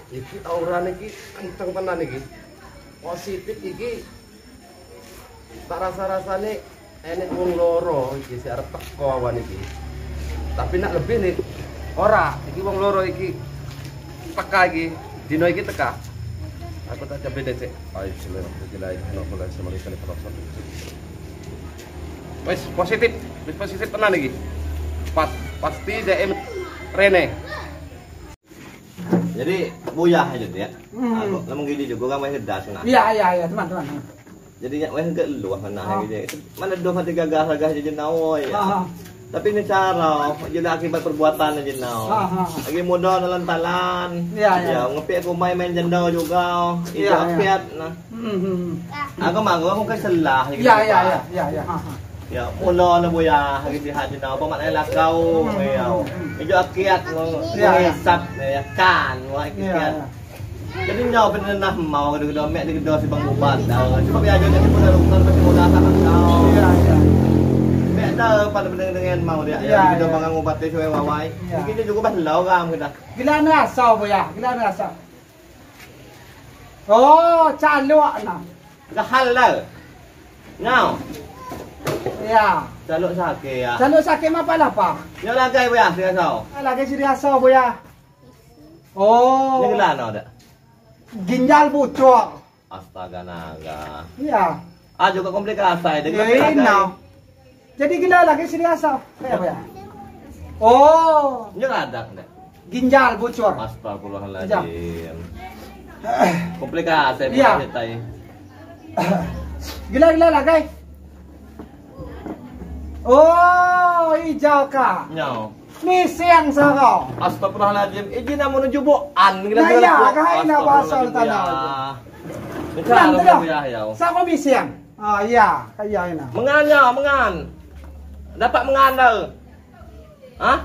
Iki aurane iki kenceng tenan iki. Positif iki. Tak rasa-rasane enek wong loro iki sing arep teko awan iki. Tapi nak lebih nih ora, iki wong loro iki teka iki, dino iki teka. Aku tak jabe sik. Ayo bismillahirrahmanirrahim. Wis positif, wis positif tenan iki. Pas pasti DM rene. Jadi buyah aja dia. Aku lemeng gini juga kan masih das nah. Iya, teman-teman. Jadi wes ke luah mana gitu. Mana dua mati gagah-gagah jadi nawo ya. Tapi ini cara jadi akibat perbuatan aja nao. Lagi muda dalam talan. Ya, ngepi aku main-main jendau juga. Itu apiat nah. Aku manggo aku keselah gitu. Iya. Ya, mula na buya lagi sihat jendau apa maknanya lakau ya. Itu akiat ngisap ya kan wah akiat. Jadi nyawa penenah mau gede-gede mek gede si bang ubat tau. Sebab ya aja jadi pun urusan pasti muda tak kau. Iya. Mek dah pada pendengar mau dia. Ya gede bang ubat teh suwe wawai. Mungkin dia juga bah lau gam kita. Gila rasa buya, gila rasa. Oh, calok nah. Dah halal. Now. Ya. Calok sake ya. Calok sake apa lah pak? Nyo lagai buya, dirasa. Lagai si dirasa buya. Oh. Ini gila no dak. Ginjal bocor. Astaga naga. Iya. Ah juga komplikasi dengan nah. Jadi gila lagi serius kayak apa ya? Oh, ini ada enggak? Ginjal bocor. Astagfirullahaladzim. Komplikasi iya. Gila-gila lagi. Oh, hijau kah? No. Mi siang sarau. Astagfirullahaladzim. Ini namun jubuan. Nah ya, kahai na pasal tanah. Betul. Sako mi siang. Ah iya, kaya ina. Mengan ya, mengan. Dapat mengan dah. Hah?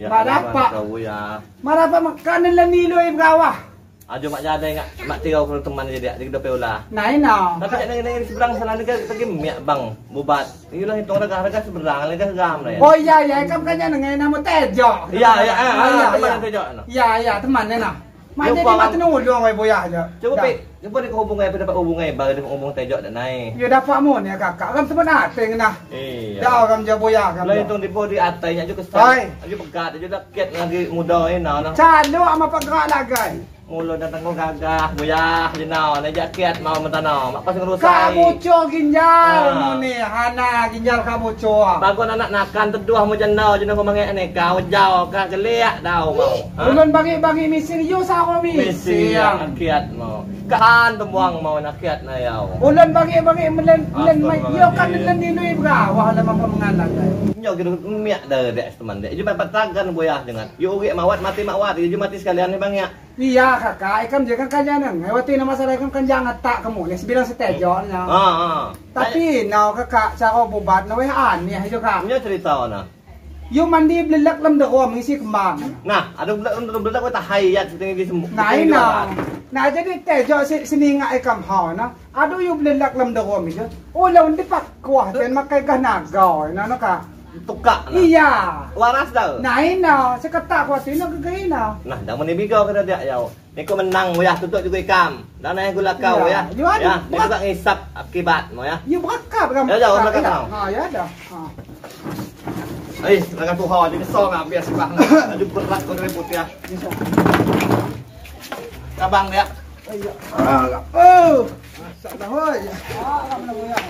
Ya, Marapa. Ya. Marapa makan lenilo ibrawah. Ajo mak jada ingat mak tiga kalau teman aja dia di dope ulah. Nah ina. Tapi nek nek seberang sana ni pergi miak bang bubat. Iyalah hitung harga seberang harga gam lah ya. Oh iya iya kam kanya nengai nama Tejo. Iya iya teman Tejo. Iya iya teman nah. Mak jadi mak tenulung wei boyah aja. Cuba pe, cuba dia hubung ai dapat hubung ai bang dia hubung Tejo dak naik. Ya dapat mun ya kakak. Kam teman ating nah. Iya. Dah kam je boyah kam. Lah hitung di di atainya juga kesan. Ajo pegat ajo laket lagi muda ai nah. Calok ama pagrak lagai. Mulut datang kau gagah, buyah, jenau, nak jaket mau mentano, mak pas ngerusak. Kabuco ginjal, muni, hana ginjal kabuco. Bangun anak nakan teduh mau jenau, jenau kau mangek ni, kau jauh, kau geliak dau mau. Ulun bagi-bagi mi serius aku mi. Misi yang akiat mau, kan tembuang mau nakiat na yau. Ulun bagi-bagi melen melen, yo kan melen nilui berawah lah mampu mengalah. Nyo gitu miak dah dek teman dek, cuma petagan buyah dengan, yo ugi mawat mati mawat, yo mati sekalian ni bang ya. Iya kakak, ikam je kan kanjanang. Hewati nama masalah ikam kan jangan tak kamu. Ni sebilang setejo nya. Tapi nau kakak cara bobat na weh aneh aja kak. Nya cerita na. Yo mandi belak lam dero mengisi kembang. Nah, ada belak belak weh tak hayat seperti di semua. Nah, ina. Nah, jadi tejo seninga ikam ha na. Aduh yo belak lam dero mengisi. Oh, lawan dipak kuah ten makai gah naga na no kak. Tukak nah. Iya. Waras dah. Nah ina, seketak kuat ina kegeina. Nah, dah menibigo kena dia yau. Ni kau menang ya, tutup juga ikam. Dan naik gula kau ya. Ya, ni juga ngisap akibat mo ya. Ya berakap kan. Ya jauh berakap kau. Ha ya dah. Ha. Eh, langkah tuh hawa jadi song biasa bang. Aduh berat kau dari putih ya. Abang dia. Iya. Oh. Masak dah hoi. Ah, kamu nak goyang.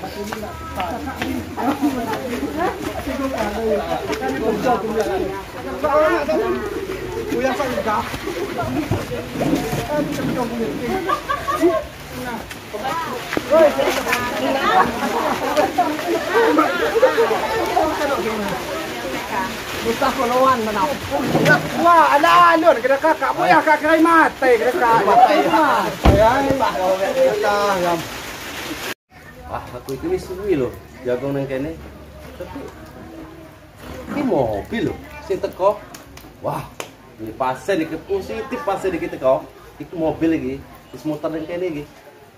Wah, ala alur kena kakak boyah kakak kerai mati kena kakak. Wah, aku itu wis suwi lho, jagung nang kene. Tapi ini mobil lho, sing teko. Wah, ini pasien iki positif pasien iki teko. Iku mobil iki, wis muter nang kene iki.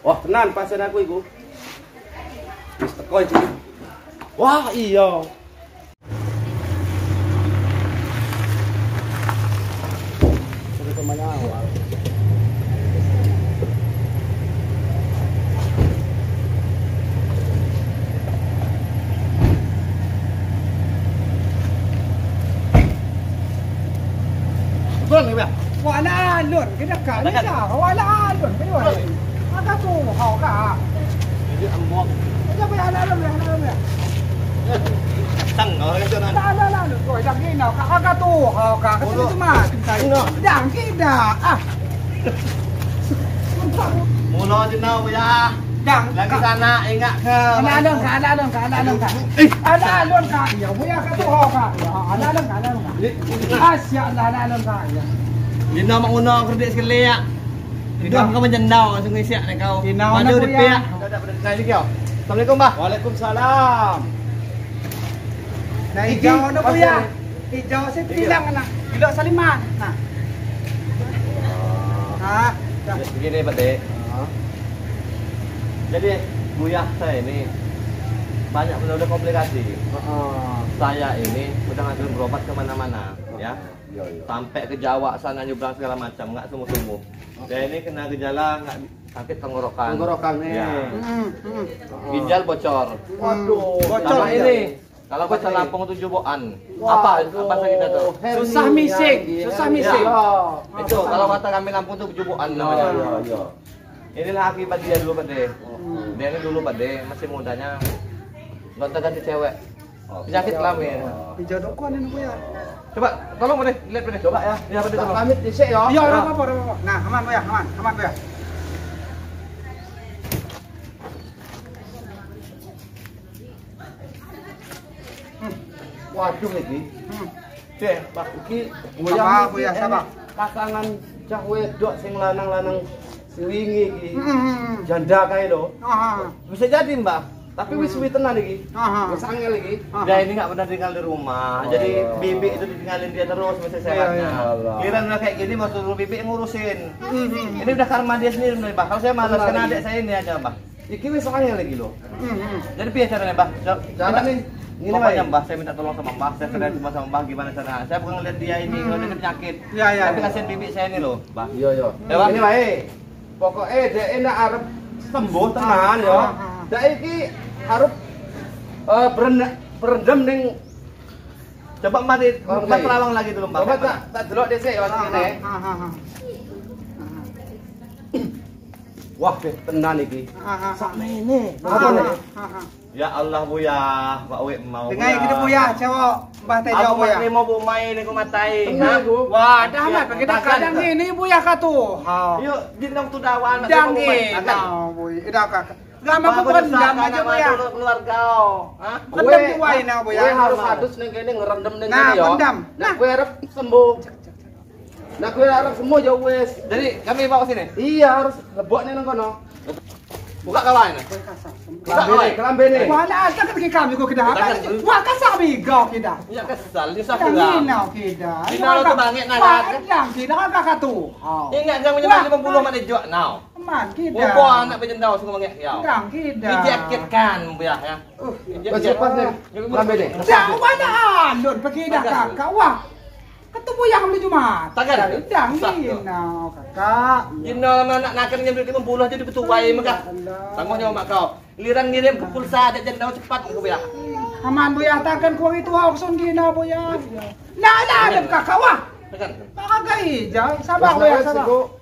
Wah, tenan pasien aku iku. Wis teko iki. Wah, iya. Awal. Turun ya. Wala alun kita ka. Wala alun. Aga tu hau ka. Jadi ambok. Aja bay ala alun ya, ala alun ya. Tang orang itu nan. Ala alun koi dang ni nau ka aga tu hau ka. Ka cuma. Dang kita ah. Mula jenau ya. Dang lagi sana ingat ke. Ala alun ka, ala alun ka, ala alun ka. Ala alun ka. Ya buya ka tu hau ka. Ya ala alun ka, ala alun ka. Asya ala alun ka ya. Dina manguna kerdik sekali ya. Dah kau menjendau langsung ngisiak nek kau. Maju di pihak. Dah dah lagi kau. Assalamualaikum, Bah. Waalaikumsalam. Nah, hijau no buya. Hijau saya bilang nah. Gila saliman. Nah. Ah, begini Pak Dek. Jadi buyah saya ini banyak benar-benar komplikasi. Saya ini udah ngajuin berobat kemana-mana, ya. Sampai ke Jawa sana nyebrang segala macam, nggak sungguh-sungguh. Dia ini kena gejala nggak sakit tenggorokan. Tenggorokan nih. Ya. Ginjal bocor. Waduh. Bocor ini. Kalau bahasa Lampung itu juboan. Apa sakitnya tuh? Susah mising, susah mising. Ya. Itu kalau kata kami Lampung tuh juboan namanya. Iya. Inilah akibat dia dulu Pak De. Dia ini dulu Pak De masih mudanya gonta ganti cewek. Penyakit kelamin. Dijodohkan ini Bu ya. Coba tolong Pak De, lihat Pak De. Coba ya. Ya Pak De tolong. Pamit dhisik ya. Iya, ora apa-apa, ora apa-apa. Nah, aman Bu ya, aman, aman Bu ya. Waduh iki. Deh, Pak iki goyang Bu ya, sabar. Pasangan cah wedok sing lanang-lanang sing wingi iki. Janda kae lho. Bisa jadi, Mbak. Tapi wis suwi tenan iki. Wis angel iki. Dia ini nggak pernah tinggal di rumah. Jadi bibi itu ditinggalin dia terus masih sehatnya. Giliran udah kayak gini mau suruh bibi yang ngurusin. Ini udah karma dia sendiri, Mbak. Kalau saya malas karena adik saya ini aja, Mbak. Iki wis angel iki lho. Jadi piye caranya, Mbak? Carane ini pokoknya Mbah, saya minta tolong sama Mbah, saya sedang cuma sama Mbah gimana caranya. Saya bukan ngeliat dia ini, kalau dia penyakit. Ya, ya, tapi kasihan bibi saya ini loh, Mbah. Iya, iya. Ya, Mbah. Ini wae. Pokoke dhek nek arep sembuh tenan ya. Dhek iki arep berendam ning coba Mbah di Mbah terawang lagi dulu, Mbah. Coba tak delok dhisik ya ngene. Wah, tenan iki. Sakmene. Apa nih? Ya Allah Buya, Pak Wek mau. Dengar kita Buya, cewek Mbah Tejo Buya. Aku mau bu main aku matai. Wah, dah amat kita kadang ini Buya katu. Yuk, jindong tu dawan. Dang ni, Buya. Dah kak. Lama aku berendam aja Buya. Keluarga. Hah? Rendam di wae nah Buya. Kowe harus adus ning kene ngerendam ning kene yo. Nah, rendam. Nah, kowe arep sembuh. Nah, kowe arep sembuh ya wis. Jadi kami bawa sini. Iya, harus lebokne nang kono. Buka kawan. Buka kelambene. Wah, nah, tak kaki kami kok kita. Wah, kasar bigau kita. Ya kesal, nyusah juga. Nginau kita. Nginau tu bangit nak. Wah, yang kita kan kakak tu. Ingat jangan menyebut 50 mana jual now. Man kita. Bobo anak berjendau semua bangit ya. Yang kita. Dijaketkan ya ya. Cepat nih. Kelambene. Jangan mana alun pergi dah kakak. Wah. Ketemu yang beli Jumat. Takkan. Dang nginau kakak. Nginau lama nak nakal nyampe 50 jadi betuai mekah. Tangguh nyawa mak kau. Liran ngirim ke pulsa ada jendau cepat aku ya. Aman Buya takkan kuang itu auksun ginau Buya. Nah, nah ada kakak wah. Tekan. Kakak hijau sabar Buya sabar.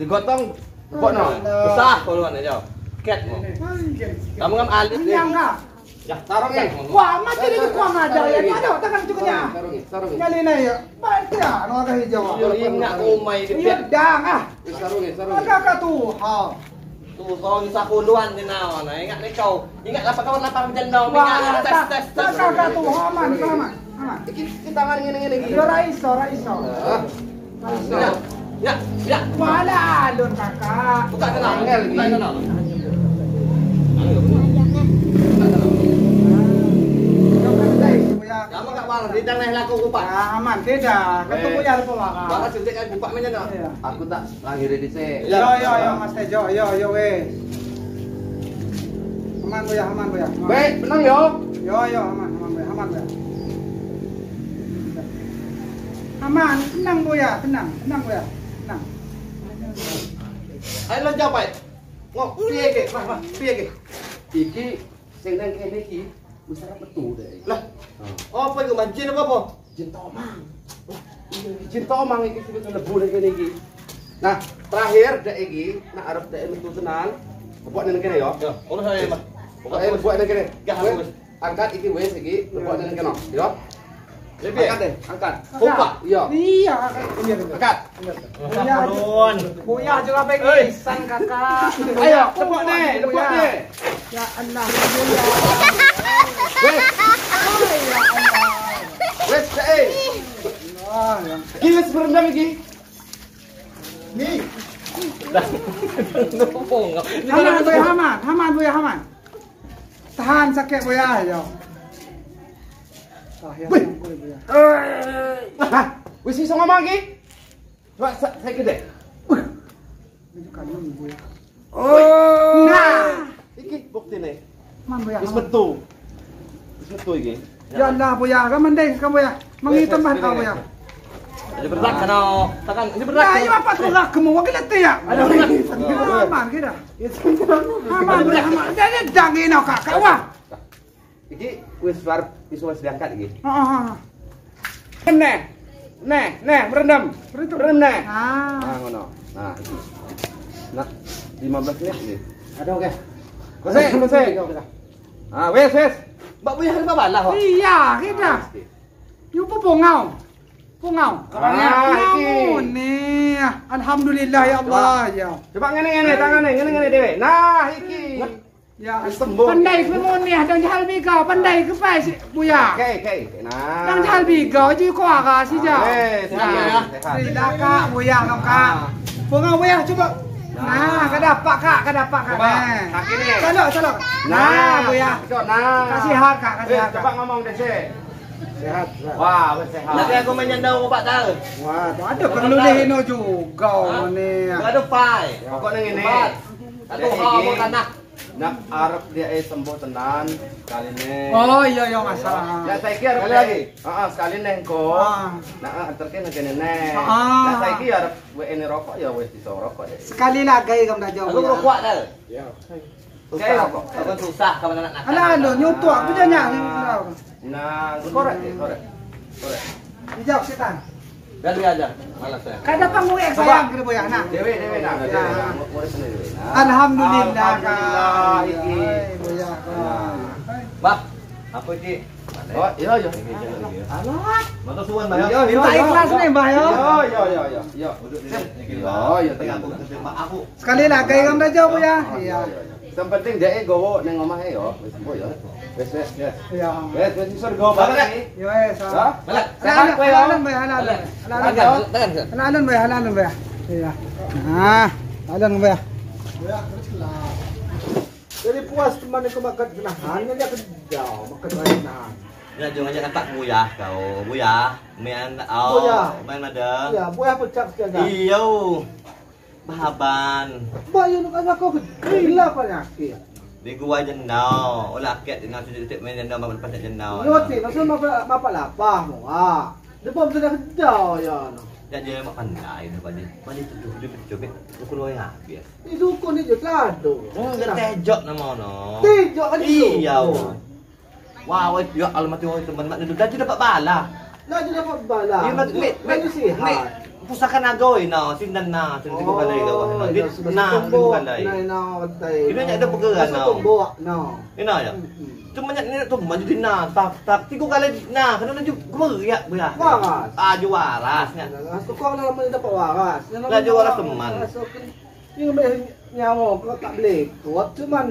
Digotong bokno. Besar koluan aja. Ket mo. Kamu ngam alit. Yang kak. Ya, sarungnya. Wah, mati lagi kuang aja ya. Ada takkan juga nya. Nyali na ya. Baca no agak hijau. Yo ingat umai di pet. Dang ah. Sarungnya, sarungnya. Kakak tuh. Ha. Tuh kau nyusah kuluan di naon. Ingat ni kau. Ingat lapak kawan lapang jendau. Ingat tes tes tes. Kakak tuh aman, aman. Aman. Iki tangan ngene-ngene iki. Yo ra iso, ra iso. Ya. Ya, ya. Wala alun kakak. Buka tenang, buka tenang. Kamu enggak war, didang nah laku kupak. Aman, tidak. Ketemu ya apa wae. Bawa suntik kan kupak menyen no. Aku tak lahir dhisik. Yo yo yo Mas Tejo, yo yo wis. Aman Buya, aman Buya. Baik, menang yo. Yo yo aman, aman Buya, aman Buya. Aman, tenang Buya, tenang, tenang Buya, tenang. Ayo lo jawab, Pak. Ngok, piye iki? Mas, mas, piye iki? Iki sing nang kene iki wis arep metu deh. Lah. Apa iku Mas? Jin apa apa? Jin tomang. Cinta omang iki sing mlebu ning kene iki. Nah, terakhir dek iki nak arep dek metu tenan. Lebok ning kene ya. Ya, urus saya, Mas. Pokoke lebok ning kene. Angkat iki wis iki, lebok ning kene ya. Angkat deh, angkat. Kompak. Iya. Iya, angkat. Buya, buya juga pengisan kakak. Ayo, lepok nih, lepok nih. Ya Allah, buya. Wes. Wes, eh. Iki wis berendam iki. Nih. Haman, buya, haman, haman, buya, haman. Tahan sakit buya, ayo. Wih. Hah, wis iso ngomong iki? Coba saiki deh. Oh. Nah, iki buktine. Man buya. Wis metu. Wis metu iki. Ya Allah buya, kan mending kamu ya. Mengitem bahan kau ya. Jadi berak kana. Tekan, ini berak. Nah, iya apa tuh kamu wakil itu ya? Aman kira. Aman buya, aman. Jadi dangin kakak wah. Iki wis arep iso wis diangkat iki. Heeh. Neh. Neh, neh merendam. Merendam neh. Ah. Nah, ngono. Nah, iki. Nah, 15 menit iki. Aduh, oke. Kose, kose. Ah, wis, wis. Mbak Buya harus balah kok. Iya, kita. Yo pungau. Pungau. Ah, iki. Nih, alhamdulillah ya Allah ya. Coba ngene-ngene tangane, ngene-ngene dhewe. Nah, iki. Ya, pandai ke ni dang jahal bigau, pandai ke pai si Buya. Oke, oke. Nah. Dang jahal bigau ji ko aga si ja. Nah, tidak kak, Buya kak. Bunga Buya coba. Nah, kadapak kak, kadapak kak. Kaki ni. Salok, salok. Nah, Buya. Nah. Kasih sehat kak, kasih sehat. Coba ngomong deh, sih. Sehat. Wah, wis sehat. Lagi aku menyandau obat tahu. Wah, ada perlu lehino juga ni. Ada pai. Pokoknya ngene. Satu hawa tanah. Nak arep dia sembuh tenan sekali nih. Oh iya iya masalah. Ya saiki arep lagi. Heeh, sekali neh engko. Nah, anterke nang kene neh. Nah saiki arep wene rokok ya wis iso rokok deh. Sekali lagi kamu dah jauh. Aku rokok dah. Iya. Susah rokok. Aku susah kamu nak nak. Alah lo nyutuk aku jangan. Nah, korek deh, korek. Korek. Dijawab setan. Ganti aja, malas saya. Kada panguek sayang kira boya nah. Dewe dewe nah. Alhamdulillah. Alhamdulillah iki. Boya. Bah, apa iki? Oh, iya iya. Alah. Matur suwun, Mbah ya. Minta ikhlas nih, Mbah ya. Iya iya iya iya. Iya, iya iya tengah aku. Sekali lagi kamu dah jauh ya. Iya. Yang penting dhek gowo ning omahe ya, wis sembuh ya. Wis wis wis. Iya. Wis wis iso gowo balik. Ya wis. Balik. Sehat kowe ya. Halalun Mbah, halalun. Halalun Mbah, halalun Mbah. Iya. Nah, halalun Mbah. Ya, terus lah. Jadi puas teman aku makan kenahan, dia kejauh makan kenahan. Ya jangan jangan tak buyah kau, buyah, main oh, main ada. Iya, buyah pecah sekali. Iyo. Bahaban. Bayu nak aku gila penyakit. Di gua jendau, olah ket dengan sujud titik main jendau mapan pasal jendau. Roti, maksud mapa mapa lapah mo ah. Depan sudah kejauh ya. Ya dia mak pandai tu padi. Padi tu dia betul dukun wayang habis. Ni dukun ni je kelado. Tejok nama no. Tejok kan itu. Iya. Wah, wah, ya alamat wah teman mak dah dapat bala. Dah dapat bala. Ya mak mek pusaka nagoy no, sindan na, sindan ko kalay gawa no. Na, sindan ko kalay. Ini ada pegeran no. No. Ini ya. Cuma ni tu maju di na, tak tak tiga kali na, kena laju gemeriak belah. Waras. Ah, juaras nya. Suka kalau lama dapat waras. Lah juaras teman. Ini nyawa kau tak boleh kuat cuman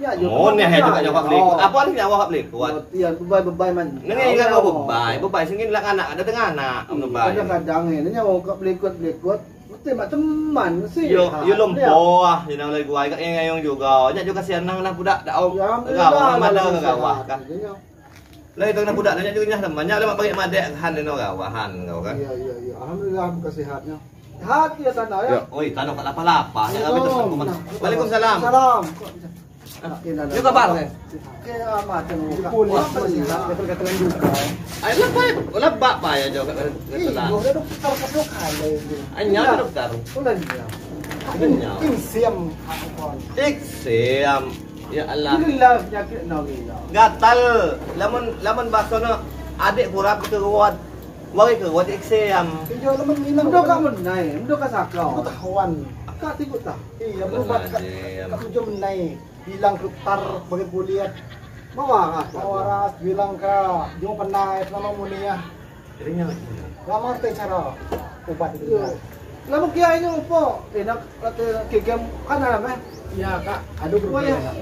ya oh, ni hai juga nyawa boleh kuat. Apa ni nyawa boleh kuat? Ya, bebai-bebai man. Ni kan kau bebai, bebai singin lah anak ada tengah anak bebai. Kadang-kadang ni nyawa kau boleh kuat, boleh kuat. Mesti mak teman mesti. Yo, yo lompo ah, yo nang lagi guai kat yang juga. Nyak juga kasihan nang nah budak dak au. Gawah mana gawah kan. Lah itu nang budak nyak juga nyah teman. Nyak lemak bagi madek han dino gawahan kau kan. Iya iya iya. Alhamdulillah buka sehatnya. Hati ya tanah ya. Oi, tanah kat lapah-lapah. Nyak habis terus. Waalaikumsalam. Salam. Yo kabar ke? Ke amat Polis gatal-gatalan juga. Ay lebay, lebak pa ya jo gatalan. Iya, dokter kasih kali. Anya dokter. Ulan dia. Anya. Iksiam aku. Iksiam. Ya Allah. Alhamdulillah penyakit no gila. Gatal, lamun lamun basono adik kurap ke ruwat. Wagi ke wat exam. Ijo lemen minang. Udah ka menai, udah ka sakau. Tahuan. Kak tikut tak? Iya, berobat kak. Kak ujo menai, bilang tar bagi kuliah. Mawaras, mawaras bilang ke jong penai selama mulia. Jadinya lama teh cara obat itu. Lama kiai ini opo? Enak kegem kan ada meh? Iya, Kak. Aduh berubah.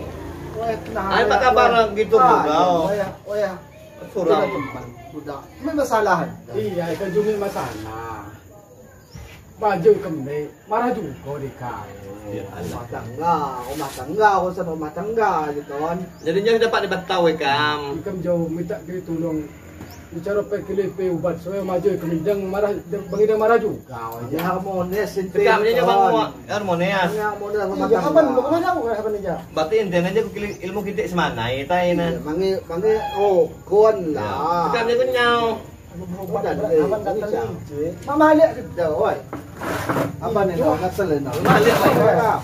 Wah, nah. Ai apa kabar gitu juga. Oh ya, oh ya. Suram budak. May masalah. Iya, itu juga masalah. Baju kembe, marah juga deh kak. Rumah tangga, urusan rumah tangga gitu kan. Jadinya dapat dibatau ikam. Ikam jauh minta kiri tolong. Bicara pe kili pe ubat soalnya maju ikam hidang marah, bang hidang marah juga. Ya harmonis inti. Ikamnya bang harmonis. Ya harmonis rumah tangga. Apa lu kemana aku apa nih ya? Berarti intinya aja ilmu kita semana itu ini. Mangi mangi oh kon lah. Ikamnya kun nyau. Mama lihat kita, oi. Apa nih? Nggak selena. Mama lihat,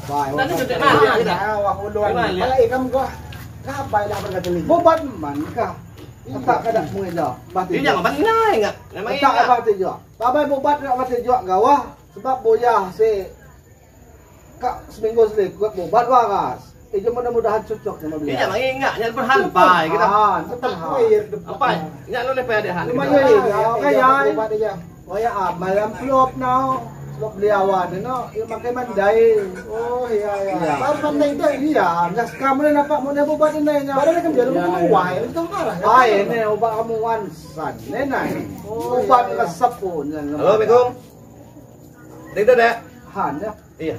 oi. Nanti sudah mama lihat. Wah, uluan. Kalau ikam gua, ngapain lah berkata bobat man kah? Tak kada mengejar. Dia jangan pandai enggak. Memang tak apa tu Babai bobat nak mati juga gawah sebab boyah si kak seminggu sekali kuat bobat waras. Ijo mudah-mudahan cocok sama beliau. Dia jangan ingat, jangan berhampai kita. Apa? Nyak lu lepas ada hal. Lumayan ya. Oh ya, malam flop now. Sebab beliawan no, ia makai mandai. Oh iya iya. Baru pandai dah iya. Gas kamu ni nampak mau bobat ni nya. Baru kan dia lu wai, itu marah. Wai ni obat kamu wansan. Nenai. Obat kesep pun. Halo, Assalamualaikum. Dek dah. Han ya. Iya.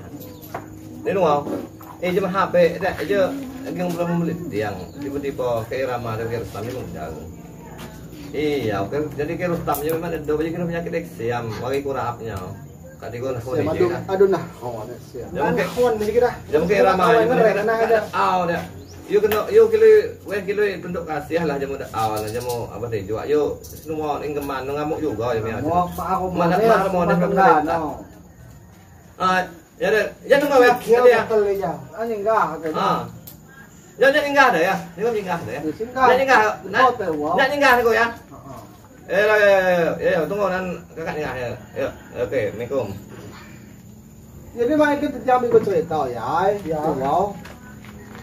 Ni nunggu. Cuma HP dah, je yang belum beli tiang tiba-tiba ke Irama dan ke Rustam ni undang. Iya, jadi ke Rustam je memang ada dua kena penyakit eksem, bagi kurapnya. Kat tiga nak kau ni. Aduh nah, oh siap. Jangan ni kira. Jangan ke Irama je kena ada. Aw dah. You kena, you kilo, weh kilo tunduk kasih lah jamu dah awal lah jamu apa dia jual. You semua inggeman ngamuk juga je ni. Mau aku mana mau nak. Ah. Ya dah, jangan nunggu ya. Ya. Ani enggak. Ah. Jangan enggak ada ya. Jangan enggak ada ya. Jangan enggak. Jangan enggak aku ya. Eh, tunggu nan kakak enggak ya. Ayo, okey, Assalamualaikum. Jadi mai kita jam ikut cerita ya. Ya. Wow.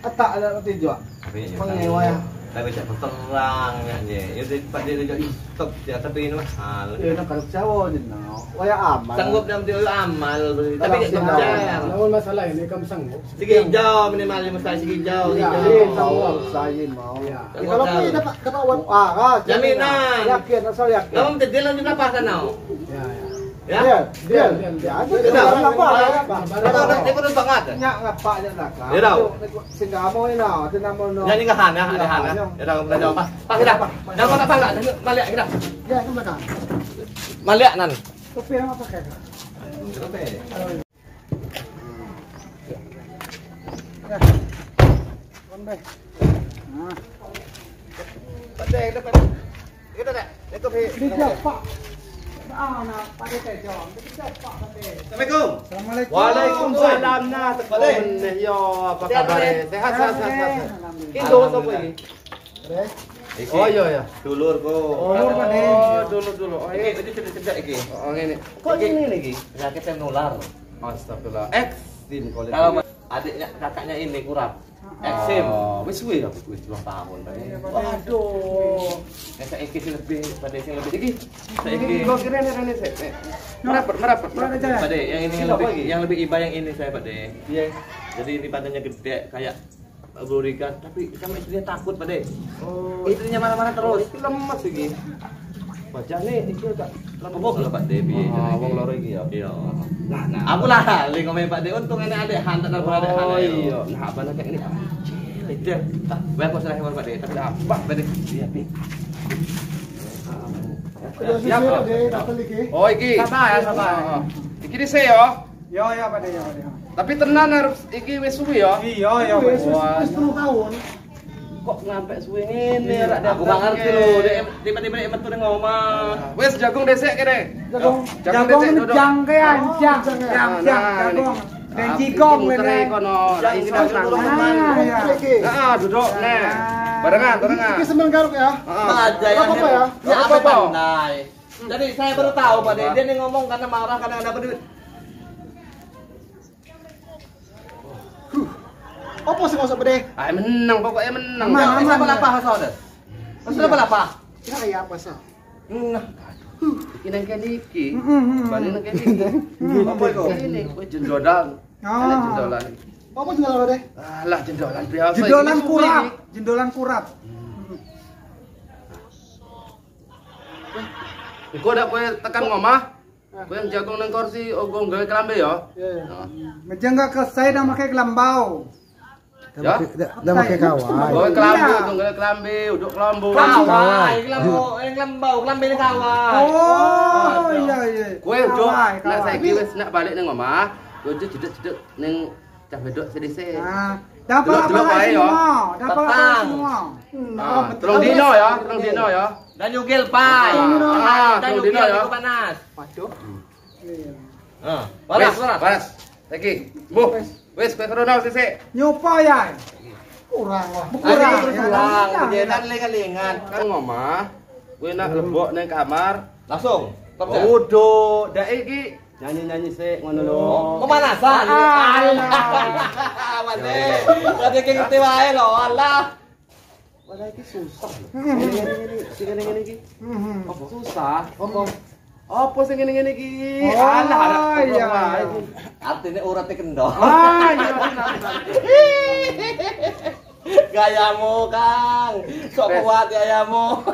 Tak ada roti jual. Pengewa ya. Tapi cak terang ya je. Ya dia dia stop ya tapi ini mahal. Ya nak kalau Jawa ni no. Waya amal. Sanggup dalam dia amal. Tapi dia percaya. Namun masalah ini kamu sanggup. Segi hijau minimal lima saya segi hijau. Ya, sanggup saya mau. Kalau punya dapat dapat wan ah jaminan. Yakin asal yakin. Kamu mesti dia lanjut apa sana? Ya ya. Ya. Dia. Ya, dia apa? Dia pun banget. Nyak ngapak je nak. Ya dah. Sehingga mau ni nak, dia nak mau. Yang ni ngahan ya, ada han ya. Ya dah, kita jawab. Pak kita. Dah kau tak balik, balik kita. Ya, ke mana? Balik nan. Kopi apa pakai? Kopi. Ya. Kopi. Nah. Pandai kita. Kita dah. Ni kopi. Dia pak. Ah, nak pada tejong. Kita pak pada. Assalamualaikum. Assalamualaikum. Waalaikumsalam nah. Tekon. Yo, apa kabar? Sehat sehat sehat. Ini dulu sapa iki? Oh iya ya. Dulur ko. Dulur Pak. Oh, dulur dulur. Oh, iki tadi cedak iki. Oh, ngene. Kok ini lagi? Penyakit yang nular. Astagfirullah. Eksim kulit. Kalau adiknya kakaknya ini kurap. Eksim. Oh, wis suwe ya, wis 2 tahun. Waduh. Nek saiki sing lebih pada sing lebih iki. Saiki kok kira rene sik. Merapet merapet. Pak De, yang ini yang lebih iba yang ini saya Pak De. Iya. Jadi ini badannya gede kayak bodyguard tapi sama istrinya takut Pak De. Oh, istrinya marah-marah terus. Iki lemes iki. Wajahne iki agak lembok lho Pak De piye. Oh, wong loro iki ya. Iya. Nah, nah. Aku lah li ngomong Pak De untung enek adek han tak telepon adek han. Oh iya. Nah, apa kayak ini? Cil, ah, baik aku serah Pak De, tapi apa Pak De? Iya, pi. Siap. Oh, iki. Sabar ya, sabar. Iki dhisik yo. Yo yo Pak De, yo Pak De. Tapi tenan harus iki wis suwi yo. Iya, iya wis 10 tahun. Kok ngampe suwe ngene rak aku gak ngerti lho, tiba-tiba nek metu ning omah. Wis jagung dhisik kene. Jagung. Jagung jang kae jang jang jagung. Dan jigong ngene kono. Lah isi nang. Heeh, duduk neh. Barengan, barengan. Iki semen garuk ya. Heeh. Apa ya? Ya apa pandai. Jadi saya baru tahu Pak De, dia nih ngomong karena marah karena nggak dapat duit. Apa sih maksud Pak De? Ah menang pokoknya menang. Aman apa hasil? Hasil apa? Ya ya apa sih? Nah, iki nang kene iki. Bali nang kene iki. Apa iku? Kene kowe jendolan. Ana jendolan. Apa jendolan Pak De? Alah jendolan biasa. Jendolan kurap, jendolan kurap. Engko ndak kowe tekan ngomah. Kowe jagong nang kursi ogo gawe kelambe ya. Iya. Ngejeng gak selesai dah pakai kelambau. Ya? Dah pakai kawai. Gawe kelambe, gawe kelambe, uduk kelambu. Kawai, kelambu, kelambe ni kawai. Oh, iya iya. Kowe uduk nek saiki wis nek balik nang omah, kowe jedeg-jedeg ning cah wedok sedhisik. Ah, dapat apa semua? Dapat apa semua? Telung dino ya, telung dino ya. Dan nyugil pai. Dan nyugil iku panas. Waduh. Iya. Heeh. Waras, waras. Saiki, mbuh. Wis kowe krono sisik. Nyopo ya? Kurang lah. Kurang. Kurang. Kejenan lengan-lengan. Kan ngomah, kowe nak lebok nang kamar langsung. Uduk, dek iki nyanyi-nyanyi sik ngono lho. Pemanasan. Alah. Mate. Mate ki ngerti wae lho, alah. Walah iki susah lho. Ngene-ngene sing ngene-ngene iki. Apa susah? Apa? Apa sing ngene-ngene iki? Alah, iya. Artine urate kendor. Ah, iya. Gayamu, Kang. Sok kuat gayamu.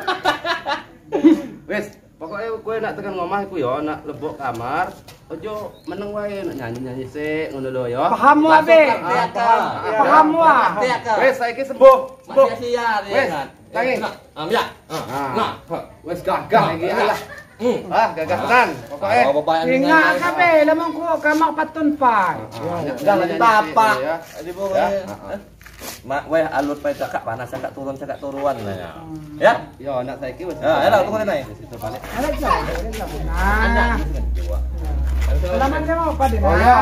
Wis, pokoke kowe nak tekan ngomah iku ya, nak lebok kamar, aja meneng wae, nak nyanyi-nyanyi sik ngono lho ya. Paham wae, Be. Paham wae. Wis saiki sembuh. Sembuh. Sia-sia wis. Tangi. Ya. Nah, wis gagah iki alah. Ah, gagah tenan pokoke. Ingat kabeh lemong ku kamar patun pai. Dah lanjut tapak. Di bawah. Mak weh alut pai cakak panas cakak turun cakak turuan lah ya. Ya. Yo anak saiki wis. Ya, enak tunggu naik. Wis itu balik. Alah jauh. Nah. Selamat sama Pak De. Oh ya.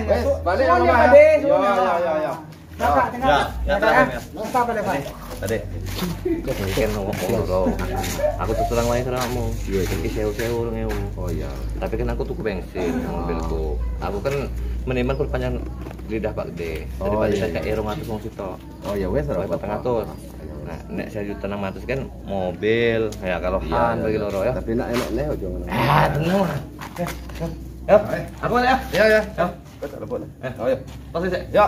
Wis balik nang omah. Yo yo yo yo. Kakak tengah. Ya, ya. Kita balik Pak. Tadi. Kan ngomong loro. Aku tuh terang wae karo. Iya, iki sewu-sewu 2000. Oh iya. Tapi kan aku tuku bensin mobilku. Aku kan menimbang perpanjang lidah Pak De. Daripada saya kayak 200 wong sitok. Oh ya wes ora 400. Nah, nek 1.600.000 kan mobil ya kalau han bagi loro ya. Tapi nek enak neh ojo ngono. Ah, tenang lah. Ya, aku balik ya. Iya ya. Kok tak lebok. Oh ya. Pas sik. Ya.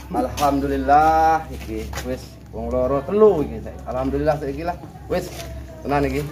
Alhamdulillah iki wis wong loro telu iki saiki. Alhamdulillah saiki lah. Wis tenan iki.